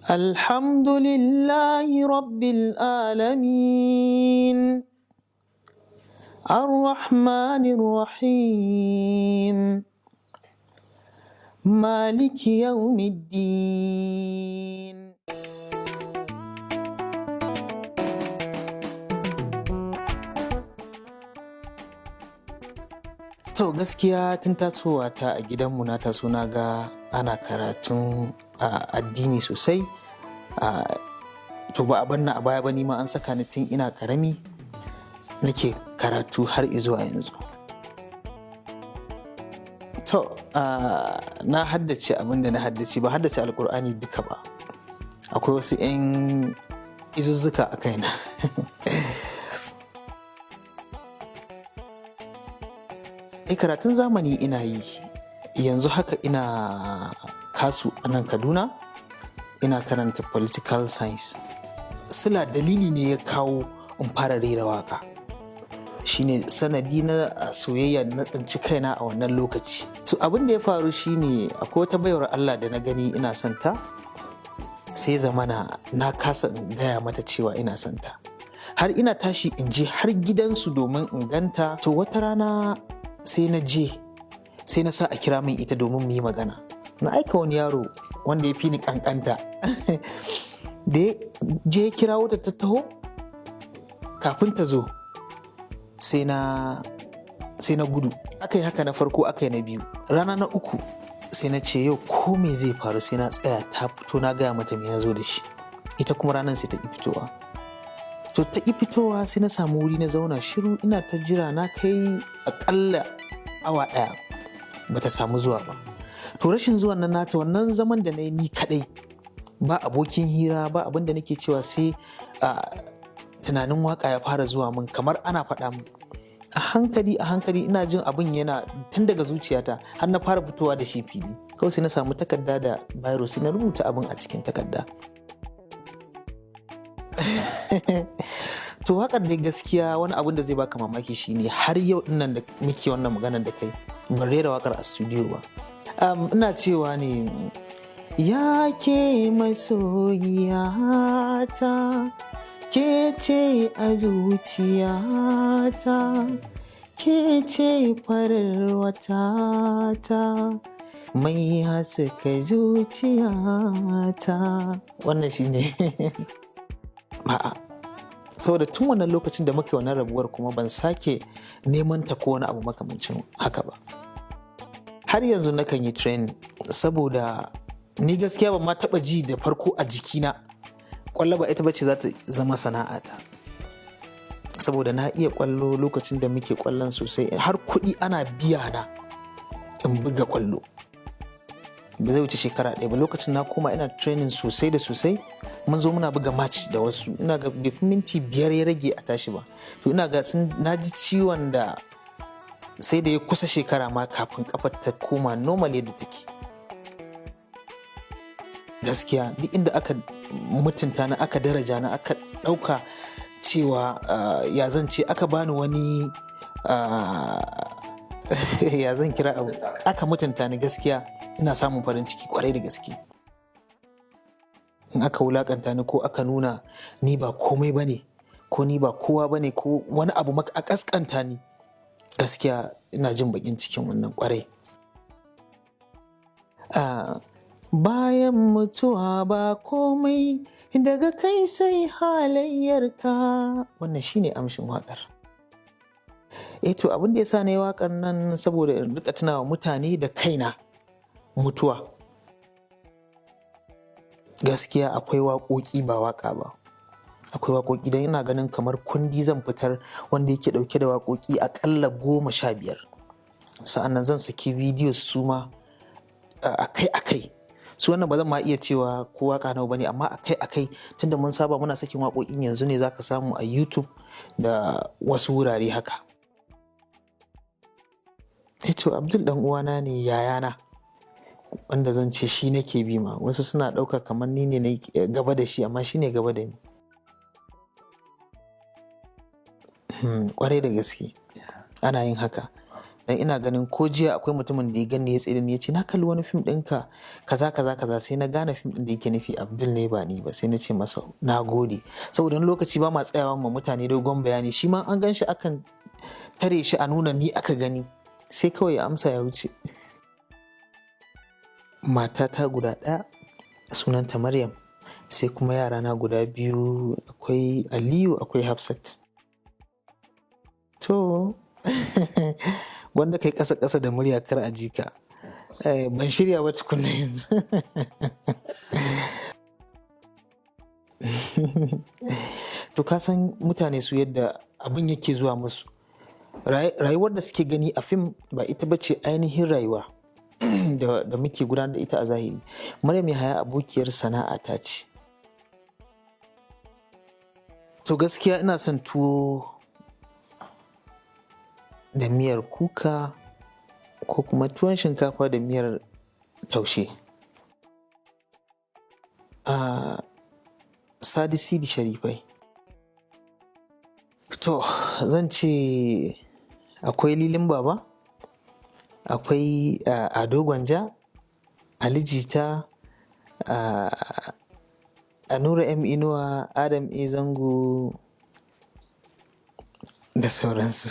الحمد لله رب العالمين الرحمن الرحيم مالك يوم الدين. To, gaskiya tun tasowa ta a gidanmu na taso na ga ana karatun addini sosai. To, ba a banna a baya ba, ma an saka ni tun ina karami nake karatu har izuwa yanzu. To, na haddace abin da na haddace, ba haddace Alkur'ani duka ba. Akwai wasu 'yan izuzzuka a kaina. Eh, karatun zamani ina yi. Yanzu haka ina KASU a nan Kaduna, ina karanta political science. Sila dalili ne ya kawo in fara rera waka. Shine sanadi na soyayya da na tsinci kaina a wannan lokaci. To, abin da ya faru shine akwai wata baiwar Allah da na gani ina son ta, sai zamana na kasa in gaya mata cewa ina son ta. Har ina tashi in je har gidansu domin in ganta. To, wata rana sai na je, sai na sa a kira min ita domin mu yi magana. Na aika wani yaro wanda ya fi ni kankanta. Da ya je ya kira wata, ta taho, kafin ta zo sai na gudu. Aka yi haka na farko, aka yi na biyu. Rana na uku sai na ce yau ko me zai faru sai na tsaya ta fito na gaya mata me na zo da shi. Ita kuma ranar sai ta ƙi fitowa. To, ta ƙi fitowa, sai na samu wuri na zauna shiru ina ta jira. Na kai aƙalla awa 1 bata samu zuwa ba. To, rashin zuwan nan nata, wannan zaman da na yi ni kaɗai, ba abokin hira, ba abin da nake cewa, sai tunanin waka ya fara zuwa min kamar ana faɗa min. A hankali a hankali ina jin abin yana tun daga zuciyata har na fara fitowa da shi fili. Kawai sai na samu takarda da biro, sai na rubuta abin a cikin takarda. To, waƙar dai gaskiya wani abin da zai baka mamaki shine har yau dinnan da muke wannan maganar da kai ban rera waƙar a studio ba. Ina cewa ne, ya ke masoyiyata, ke ce a zuciyata, ke ce farar watata mai haska zuciyata. Wannan shine. A'a, saboda tun wannan lokacin da muke wannan rabuwar kuma ban sake neman ta ko wani abu makamancin haka ba. Har yanzu nakan yi training, saboda ni gaskiya ban ma taba ji da farko a jikina kwallo ba ita bace za ta zama sana'ata. Saboda na iya kwallo lokacin da muke kwallon sosai, har kuɗi ana biya na in buga kwallo. Ba zai wuce shekara 1 ba, lokacin na koma ina training sosai da sosai, mun zo muna buga match da wasu. Ina ga bai fi minti 5 ya rage a tashi ba. To, ina ga na ji ciwon da sai da ya kusa shekara ma kafin kafar ta koma normal yadda take. Gaskiya duk inda aka mutunta na, aka daraja na, aka ɗauka cewa ya zan ce, aka bani wani ya zan kira abu, aka mutunta ni, gaskiya ina samun farin ciki kwarai da gaske. In aka wulakanta ni ko aka nuna ni ba komai bane ko ni ba kowa bane ko wani abu a kaskanta ni, gaskiya ina jin bakin cikin wannan kwarai. Bayan mutuwa ba komai daga kai sai halayyarka. Wannan shine amshin waƙar. Eh, to, abin da ya sa na yi waƙar nan saboda in rika tunawa mutane da kaina mutuwa. Gaskiya akwai waƙoƙi, ba waƙa ba. Akwai waƙoƙi don ina ganin kamar kundi zan fitar wanda yake ɗauke da waƙoƙi aƙalla 15. Sa'annan zan saki bidiyo su ma akai-akai. Su wannan ba zan ma iya cewa ko waƙa nawa bane, amma akai-akai, tunda mun saba muna sakin waƙoƙin yanzu ne zaka samu a YouTube da wasu wurare haka. Eh, to, Abdul ɗan uwana ne, yayana, wanda zan ce shi nake bi ma. Wasu suna ɗauka kamar ni ne na gaba da shi, amma shi ne gaba da ni. Kwarai da gaske ana yin haka. Dan ina ganin ko jiya akwai mutumin da ya gani ya tsaye da ni ya ce na kalli wani fim ɗinka kaza kaza kaza, sai na gane fim ɗin da yake nufi Abdul ne ba ni ba, sai na ce masa na gode. Saboda wani lokaci ba ma tsayawa ma mutane dogon bayani, shi ma an gan shi akan tare shi a nuna ni aka gani, sai kawai ya amsa ya wuce. Matata guda ɗaya sunanta Maryam, sai kuma yarana guda biyu, akwai Aliyu akwai Hafsat. To, wanda kai ƙasa ƙasa da murya kar a ji ka. Ban shirya ba tukunna yanzu. To ka san mutane su yadda abin yake zuwa musu. Rayuwar da suke gani a fim ba ita ba ce ainihin rayuwa da muke gudanar da ita a zahiri. Maryam Yahaya abokiyar sana'a ta ce. To gaskiya ina son tuwo da miyar kuka ko kuma tuwon shinkafa da miyar taushe. Sadi Sidi Sharifai. To zan ce akwai Lilin Baba, akwai Ado Gwanja, Ali Jita, Nura M Inuwa, Adam A Zango da sauransu.